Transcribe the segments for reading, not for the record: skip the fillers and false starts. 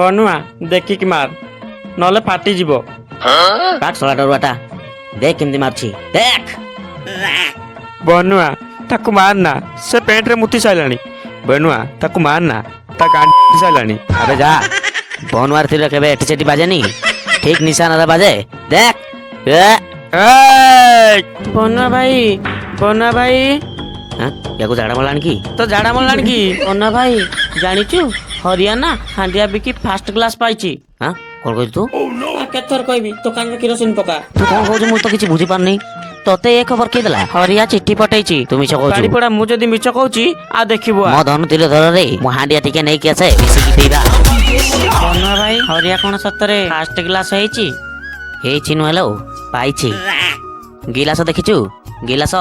ବନୁଆ ଦେଖିକି ମାର, ନହେଲେ ଫାଟିଯିବ। କାଟ ଶଳା ଡରୁଆଟା, ଦେଖ କେମିତି ମାରୁଛି ଦେଖ। ବନୁଆ ତାକୁ ମାର ନା, ସେ ପେଣ୍ଟରେ ମୁତି ସାରିଲାଣି। ବନୁଆ ତାକୁ ମାର ନା, ତା ଗାଣ୍ଡି ସାରିଲାଣି। ଆବେ ଯା, ବନୁଆର ତୀର କେବେ ଏଠି ସେଠି ବାଜେନି, ଠିକ ନିଶାନାରେ ବାଜେ। ଦେଖ ଏ। ବନୁଆ ଭାଇ, ବନୁଆ ଭାଇ। ହାଁ, ୟାକୁ ଝାଡ଼ା ମଲାଣି କି? ତ ଝାଡ଼ା ମଲାଣି କି? ବନୁଆ ଭାଇ ଜାଣିଛୁ, ହରିୟାଣା ହାଣ୍ଡିଆ ବିକି ଫାଷ୍ଟ କ୍ଲାସ ପାଇଛି। ହାଁ, କଣ କହିଲୁ ତୁ? କେତେଥର କହିବି, ଦୋକାନରେ କିରୋସିନ ପକା। ତୁ କଣ କହୁଛୁ ମୁଁ ତ କିଛି ବୁଝିପାରୁନି। ତତେ ଏ ଖବର କିଏ ଦେଲା? ହରିଆ ଚିଠି ପଠେଇଛି। ତୁ ମିଛ କହୁଛୁ। ପାଣିପଡ଼ା, ମୁଁ ଯଦି ମିଛ କହୁଛି ଆଉ ଦେଖିବୁ। ମୋ ଧନୁ ତୀର ଧରରେ, ମୁଁ ହାଣ୍ଡିଆ ଟିକେ ନେଇକି ଆସେ, ମିଶିକି ପିଇବା। ବନୁଆ ଭାଇ, ହରିଆ କଣ ସତରେ ଫାଷ୍ଟ କ୍ଲାସ ହେଇଛି? ହେଇଛି ନୁହେଁ ଲୋ, ପାଇଛି। ଗିଲାସ ଦେଖିଛୁ? ଗିଲାସ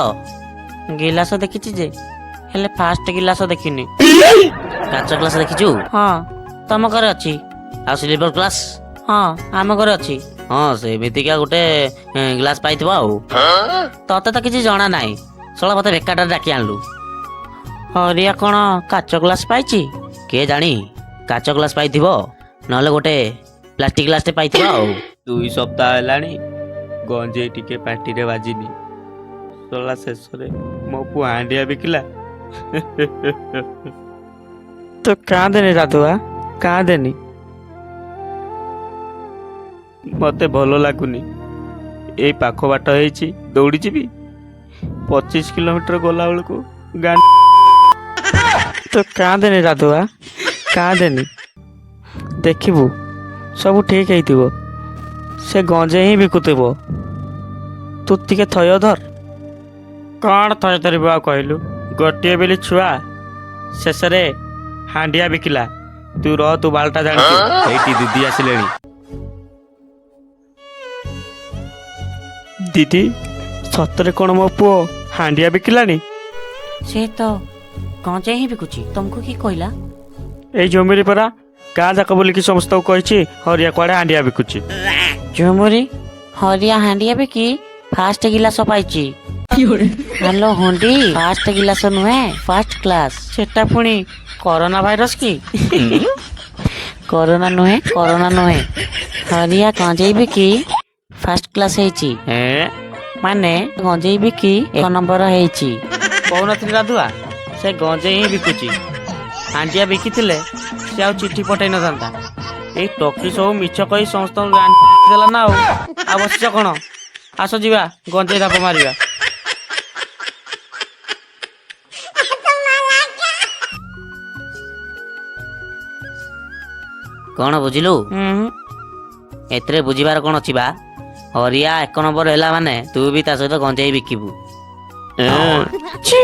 ଗିଲାସ ଦେଖିଛି ଯେ, ହେଲେ ଫାଷ୍ଟ ଗିଲାସ ଦେଖିନି। କାଚ ଗ୍ଲାସ ଦେଖିଛୁ? ହଁ, ତମ ଘରେ ଅଛି। ଆଉ ସିଲଭର ଗ୍ଲାସ? ହଁ, ଆମ ଘରେ ଅଛି। ହଁ, ସେମିତିକା ଗୋଟେ ଗ୍ଲାସ ପାଇଥିବ। ଆଉ ତତେ ତ କିଛି ଜଣା ନାହିଁ ଶଳା, ମତେ ବେକାରଟାରେ ଡାକି ଆଣିଲୁ। ହରିଆ କଣ କାଚ ଗ୍ଲାସ ପାଇଛି? କିଏ ଜାଣି, କାଚ ଗ୍ଲାସ ପାଇଥିବ, ନହେଲେ ଗୋଟେ ପ୍ଲାଷ୍ଟିକ ଗ୍ଲାସଟେ ପାଇଥିବ। ଆଉ 2 ସପ୍ତାହ ହେଲାଣି ଗଞ୍ଜେଇ ଟିକେ ପାଟିରେ ବାଜିନି। ଶଳା ଶେଷରେ ମୋ ପୁଅ ହାଣ୍ଡିଆ ବିକିଲା। ତୁ କାନ୍ଦେନି ରାଧୁଆ, କାନ୍ଦେନି। ମତେ ଭଲ ଲାଗୁନି। ଏଇ ପାଖ ବାଟ ହେଇଛି, ଦୌଡ଼ିଯିବି। 25 କିଲୋମିଟର ଗଲା ବେଳକୁ ଗାଁ। ତୁ କାନ୍ଦେନି ରାଧୁଆ, କାନ୍ଦେନି। ଦେଖିବୁ ସବୁ ଠିକ ହେଇଥିବ। ସେ ଗଞ୍ଜେଇ ହିଁ ବିକୁଥିବ। ତୁ ଟିକେ ଥୟ ଧର। କଣ ଥୟ ଧରିବୁ ଆଉ କହିଲୁ? ଗୋଟିଏ ବୋଲି ଛୁଆ ଶେଷରେ ହାଣ୍ଡିଆ ବିକିଲା। ତୁ ରହ, ତୁ ବାଲଟା ଜାଣିଛୁ। ଏଇଠି ଦିଦି ଆସିଲେଣି। ଦିଦି, ସତରେ କଣ ମୋ ପୁଅ ହାଣ୍ଡିଆ ବିକିଲାଣି? ସେ ତ ଗଞ୍ଜେଇ ହିଁ ବିକୁଛି। ତମକୁ କିଏ କହିଲା? ଏଇ ଝୁମୁରି ପରା ଗାଁ ଯାକ ବୋଲିକି ସମସ୍ତଙ୍କୁ କହିଛି, ହରିଆ କୁଆଡେ ହାଣ୍ଡିଆ ବିକୁଛି। ଝୁମୁରି, ହରିଆ ହାଣ୍ଡିଆ ବିକି ଫାଷ୍ଟ ଗିଲାସ ପାଇଛି। ହ୍ୟାଲୋ ହୁଣ୍ଡି, ଫାଷ୍ଟ ଗିଲାସ ନୁହେଁ, ଫାଷ୍ଟ କ୍ଲାସ। ସେଟା ପୁଣି କରୋନା ଭାଇରସ କି? କରୋନା ନୁହେଁ, କରୋନା ନୁହେଁ। ହରିଆ ଗଞ୍ଜେଇ ବିକି ଫାଷ୍ଟ କ୍ଲାସ ହେଇଛି, ମାନେ ଗଞ୍ଜେଇ ବିକି 1 ନମ୍ବର ହେଇଛି। କହୁନଥିଲି ରାଧୁଆ, ସେ ଗଞ୍ଜେଇ ହିଁ ବିକୁଛି। ହାଣ୍ଡିଆ ବିକିଥିଲେ ସେ ଆଉ ଚିଠି ପଠେଇ ନଥାନ୍ତା। ଏଇ ଟକି ସବୁ ମିଛ କହି ସମସ୍ତଙ୍କୁ ଦେଲା ନା। ଆଉ ବସିଛ କଣ? ଆସ ଯିବା ଗଞ୍ଜେଇ ଧାପ ମାରିବା। କଣ ବୁଝିଲୁ? ଏଥିରେ ବୁଝିବାର କଣ ଅଛି ବା? ହରିଆ 1 ନମ୍ବର ହେଲା ମାନେ ତୁ ବି ତା ସହିତ ଗଞ୍ଜେଇ ବିକିବୁ। ଛି।